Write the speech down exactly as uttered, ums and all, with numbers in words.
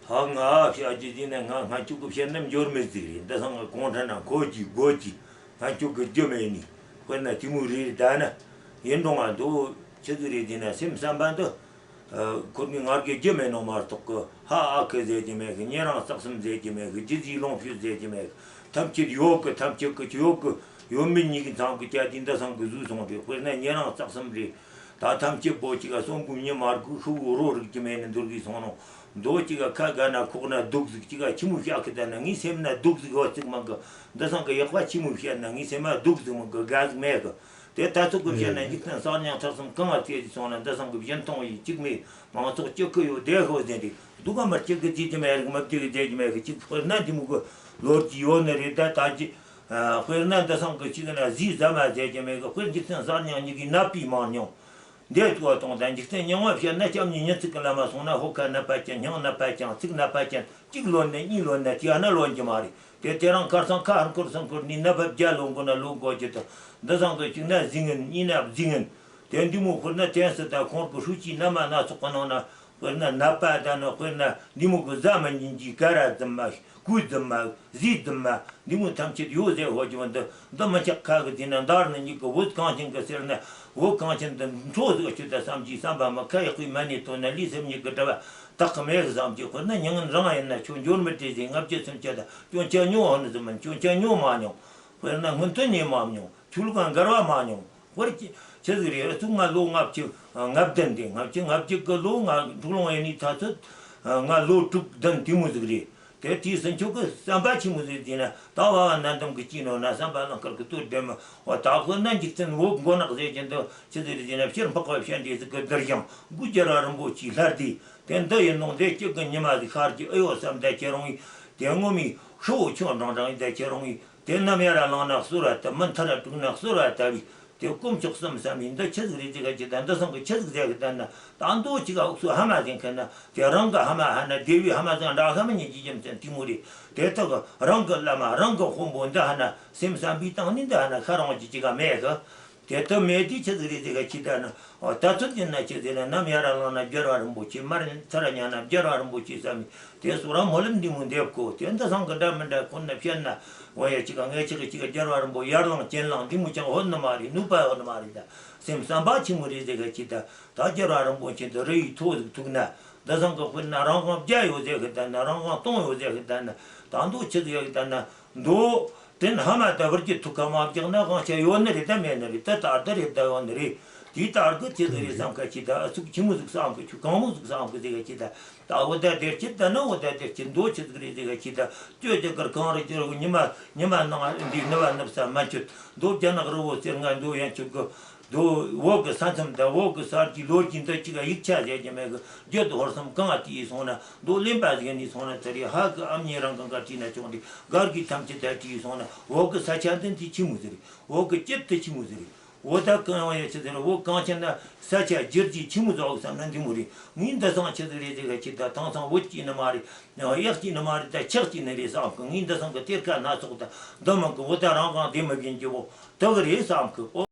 ཧ་ང་བཤད་རྒྱུ་དེ་ནི་ང་སྔ་ཕྱོགས་ཀྱི་བཤད་ན་འབྱོར་མེད་ཟིག་རེད། འདི་སང་ང་གུང་ཁྲན་ན་འཁོར་གྱི་སྒོ་གྱི་སྔ་ཕྱོགས་ཀྱི་རྒྱུ་མེད་ནི། དཔེར་ན་དེ་མོ་རེད། ད་ནི་ཡིན་རུང་ང་འདུག་ཆི་ཟིག་རེད་དེ་ན་སེམས་བསམ་པ་འདི། ཁོ་མོས་ང་རྒྱལ་རྒྱུ་མེད་ནོ་མ་གཏོགས་གི་ཧ་ཨ་ཁུ་ཟེར་གྱི་མེད་གི། ཉེ་རིང་རྩེག་གསུམ་ཟེར་གྱི་མེད་གི། རྒྱུ་ཟིག་ལོངས་སྤྱོད་ཟེར་གྱི་མེད་གི། ཐམས་ཅད་ཡོད་གི། ཐམས་ཅད་གི་ཡོད་གི། ཡོད་མེད་གཉིས་ཀྱི་མཚམས་ཀྱི་ཅ་དེ་འདི་སང་གི་བཟོས་སོང་རེད། དཔེར་ན་ཉེ་རིང་རྩེག་གསུམ་རེད། ད་ཐམས་ཅད་པོ་གཅིག་ག་གསོན་པོ་མྱི་མ་རྒུད་ཤི་བོ་རོ་རིག་གི་མེད་ནི་འདུར་གི་སོང་ནོ། མདོ་གཅིག་ག་ཁ་དགའ་ན་ཁོག་ན་སྡུག་ཟིག་གཅིག་ག་ཆི་མོ་བཤད་གི། ད་ན་ངའི་སེམས་ན་སྡུག་ཟིག་ཡོད་ཟིག་མི་གི། འདི་སང་གི་ཡག་པ་ཆི་མོ་བཤད་ན་ངའི་སེམས་ན་སྡུག་ཟིག་མི་གི། དགའ་ཟིག་མེད་གི། དེ་ལྟ་ཚུལ་གི་བཤད་ན་འཇིག་རྟེན་གསར་རྙིང་ཚུལ་གསུམ་གང་ང་བལྟས་ཟིག་སོང་ན་འདི་སང་གི་སྦྱིན་གཏོང་ཡི་གཅིག་མེད། མང་ཚོགས་སྐྱིད་གི་ཡོད་བསྡད་ཤོག་ཟེར་ཏེ་སྡུག་ག་མར་སྐྱིད་གི་བྱེད་ཀྱི་མེད་རིག་མི་བདེ་གི་བྱེད་ཀྱི་མེད་གི། གཅིག་དཔེར་ན་འདི་མོ་གི་ལོ་རྒྱུས་ཡོད་ནི་རེད། ད་ད་ཅི་དཔེར་ན་འདི་སང་གི་གཅིག་ན་ཟས་ཟ་མ་བྱེད་ཀྱི་མེད་གི། དཔེར་འཇིག་རྟེན་གསར་རྙིང་གཉིས་ཀྱི་ནད་པའི་མང་ཉུང་འདས་ཐུག་བ་དང་། ད་འཇིག་རྟེན་རྙིང་བ་བཤད་ན་སྐྱབས་གཉིས་ཉི་ཚིག་གི་ལམ་མ་སོང་ན་ཧོ་ཁ་ནད་པ་ཅན་སྙིང་ནད་པ་ཅན་ཚིག་ནད་པ་ཅན་གཅིག་ལོན་ནས་གཉིས་ལོན་ནས་དེ་ན་ལོན་གྱི་མ་རེད། དེ་དེ་རང་ཁར་སང་ཁ་ཧར་འཁོར་སང་འཁོར་ནི་ནད་པ་བརྒྱ་ལོན་དགོས་ན་ལོན་དགོས་ཀྱི་དང་། འདི་སང་གི་གཅིག་ན་ཟིན་ངན་གཉིས་ན་བཟི་ངན། དེ་འདི་མོ་དཔེར་ན་དེང་སང་ད་ཁོང་གི་ཧྲུའུ་ཅི་སྣ་མ་སྣ་ཚོགས་གི་ནང་ན་དཔེར་ན་ནད་པ་ད་ནི་དཔེར་ན་འདི་མོ་གི་ཟ་མི་ཉན་གྱི་ཀ་ར་རྫུན་མ་སྐུ་རྫུན་མ་ཟས་རྫུན་མ་འདི་མོ་ཐམས་ཅད་ཡོད་ཟེར་ཧོ་ཀྱི་བ། འདི་འདི་མི་ཆག་ཁ་གི་དེ་ན་འདར་ནི་གཉིས་ཀྱི་བོད་གངས་ཅན་གི་ཟེར་ན་བོད་གངས་ཅན་དུ་འཕྲོ་ཟིག་ཆུ་ད་བསམ་གྱི་བསམ་པ་མི་ཁ་ཡག་པའི་མ་ནི་དོན་ན་ལུས་སེམས་གཉིས་ཀྱི་དྲི་བ་དག་གི་མེད་གི་བསམ་གྱི། དཔེར་ན་མྱི་ངན་རང་ཡིན་ན་ཁྱོད་འབྱོར་མི་བྲེལ་ཟིན་ལྔ་བརྒྱ་སུམ་བརྒྱ་དང་སྐྱོན་ཆ་ཉོ་ཧོ་ནི་ཟིན་མིན་སྐྱོན་ཆ་ཉོ་མ་མྱོང་། དཔེར་ན་སྔོན་ཐོན་ཉེ་མ་མྱོང་། ཆོས་ལུགས་འགལ་བ་མ་མྱོང་། དཔེར་ཆ་ཆི་ཟིག་རེད། ཨ་ཚུགས་ང་ལོ་ལྔ་བཅུ་ང་བདུན་དེ། ལྔ་བཅུ་ང་བརྒྱད་ཀྱི་ལོ་ང་འཁྲུག་ལོང་ཡེ་ནི་ཐ་ཚོད་ང་ལོ་དྲུག་བདུན་དེ་མོ་ཟིག་རེད། དེ་དེའི་ཟིན་ཆོག་གི་བསམ་པ་ཆི་མོ་ཟིག་དེ་ན་ད་བ་བ་ན་འདམ་གི་སྐྱིད་ནོ་ན་བསམ་པ་ལང་དཀར་གི་སྟོད་འདྲེ་མོ་བ་དག་ཧོ་ན་འཇིག་རྟེན་འོག་མགོ་ནག་ཟེར་གྱི་འདི་ཆི་ཟིག་རེད་དེ་ན་ཕྱིར་འཕགས་པ་བཤད་འདྲེ་ཟིག་གི་བསྡུར་ཞིང་སྒོ་རྒྱལ་བ་རིན་པོ་ཆེའི་ལྷ་སྡེ་དེ་འདི་ཡིན་ནོ། འདི་གཅིག་གི་ཉི་མ་ཟིག་ཤར་གྱི་ཨེ་ཡོ་བསམ་ད་ཁྱེད་རང་ཡིན། དེ་ངོ་མའི་ཤོ་ཆུང་འབྲིང་འབྲིང་ཡིན་ད་ཁྱེད་རང་ཡིན། དེ་ནམ་ཡར་ལངས་ན་གསོལ་བ་བཏབ། མི་མཐར་དྲུག་ན་གསོལ་བ་བཏབ་བས། དེ་དཀོན་མཆོག་གསུམ་བསམ་ཡིན་འདི་ཆི་ཟིག་རེད་ཟེར་ག་ཅི་ད་འདི་སང་གི་ཆི་ཟིག་ཟེར་གི་ད་ན་ད་མདོ་ཅིག་ག་འུག་སུ་ཧ་མ་ཟིན་མཁན་ན་དེ་རང་གི་ཧ་མ་ཧ་ན་སྡེ་བའི་ཧ་མ་ཟིན་འདྲ་ཧ་མ་ཉན་གྱི་རྒྱུ་མཚན་དེ་མོ་རེད། དེ་དག་གི་རང་གི་བླ་མ་རང་གི་དཔོན་པོ་འདི་ཧ་ན་སེམས་བསམ་པའི་སྟེང་ནས་འདི་ཧ་ན་ཁ་རང་གི་ཅི་ག་མེད་གི། དེ་ལྟར་མེད་དུས་ཆི་ཟིག་རེད་ཟེར་ག་ཅི་ད་ན། ཨོ་ད་ཚོད་ཅི་ན་ཆི་ཟེར་ན་ནམ་ཡར་ལངས་ན་རྒྱལ་བ་རིན་པོ་ཆེ། མར་ཚར་ཉལ་ན་རྒྱལ་བ་རིན་པོ་ཆེ་བསམ་ཡིན། དེ་སོགས་རང་སྨོན་ལམ་འདི་མོ་འདེབས་དགོས། དེ་འདི་སང་གི་འདྲ་མི་འདྲ་ཁོ་ན་བཤད་ན་འོ་ཡ་ཅི་ག་ངས་ཅི་ག་ཅི་ག་རྒྱལ་བ་རིན་པོ་ཡར་ལངས་ཅན་ལངས་འདི་མོ་ཅང་ཧོན་ནི་མ་རེད། ནུས་པ་ཧོན་ནི་མ་རེད། ད་སེམས་བསམ་པ་ཆི་མོ་རེད་ཟེར་ག་ཅི་ད། ད་རྒྱལ་བ་རིན་པོ་ཆེ་འདི་རི་ཡི་ཐོག་ཟིག་ཐུག་ན་འདི་སང་གི་དཔེར་ན་རང་དབང་བརྒྱ་ཡོད་ཟེར་གི་ད་ན་རང་དབང་སྟོང་ཡོད་ཟེར་གི་ད་ན་ད་མདོ་ཆི་ཟིག་ཡོད་གི་ད་ན། མདོ་དྲིན་ཧ་མ་ད་བུར་གྱི་ཐུག་ག་མ་བརྒྱག་ན་དབང་ཆ་ཡོད་ནི་རེད་ད་མེད་ནི་རེད། ད་ད་ལྟ་རེད་ད་ཡོད་ནི་རེད། དེའི་ལྟར་གི་ཆི་ཟིག་རེད་བསམ་ག་ཅི་ད། ཨ་ཚུགས་ཆི་མོ་ཟིག་བསམ་གི་ཆུ་གང་མོ་ཟིག་བསམ་གི་ཟེར་ག་ཅི་ད། ད་འོ་ད་དེར་ཅི་ད་ན་འོ་ད་དེར་ཅི་མདོ་ཆི་ཟིག་རེད་ཟེར་ག་ཅི་ད། ཅོ་ཅི་གར་གང་རེད་ཅི་རེད་ཉི་མ་ཉི་མ་ནང་འདི་ནི་བ་ནི་བསམ་མ་ཆུད་མདོ་རྒྱ་ནག་རི་བོ་གསེར་ང་མདོ་ཡན་ཆུ་གི། དོ་བོད་ཀྱི་ས་མཚམས་དང་བོད་ཀྱི་ས་རྒྱུས་ལོ་རྒྱུས་འདི་གཅིག་ཡིག་ཆ་ཟེར་གྱི་མེད་གི། རྒྱུད་ཧོར་གསུམ་གང་ང་བྲིས་སོང་ན་མདོ་གླེན་པ་ཟིག་ནས་སོང་ན་དེ་རེད། ཧ་གི་ཨ་མྱེས་རང་གང་ག་བྲིས་ན་ཆོག་འདི་སྒར་གྱི་ཐམས་ཅད་དུ་བྲིས་སོང་ན་བོད་ཀྱི་ས་ཆ་འདི་འདི་ཆི་མོ་ཟིག་རེད། བོད་ཀྱི་སྐྱིད་དུ་ཆི་མོ་ཟིག་རེད། བོད་ད་གང་ཡང་ཡ་ཆི་ཟིག་རེད། བོད་གངས་ཅན་ན་ས་ཆ་བསྒྱུར་རྒྱུ་ཆི་མོ་ཟིག་བསམ་ན་འདི་མོ་རེད། ངས་འདི་སང་ཆི་ཟིག་རེད་ཟེར་ག་ཆི་ད་དེང་སང་བོད་སྐྱིད་ནི་མ་རེད། གཡག་སྐྱིད་ནི་མ་རེད། ད་ཆག་སྐྱིད་ནི་རེད་བསམ་གི། ངས་འདི་སང་གི་གཏེར་ཁ་སྣ་ཚོགས་ད་འདི་མང་གི་བོད་ད་རང་གང་བདེ་མི་བཞིན་གྱི་བོ་དག་རེད་བསམ་གི།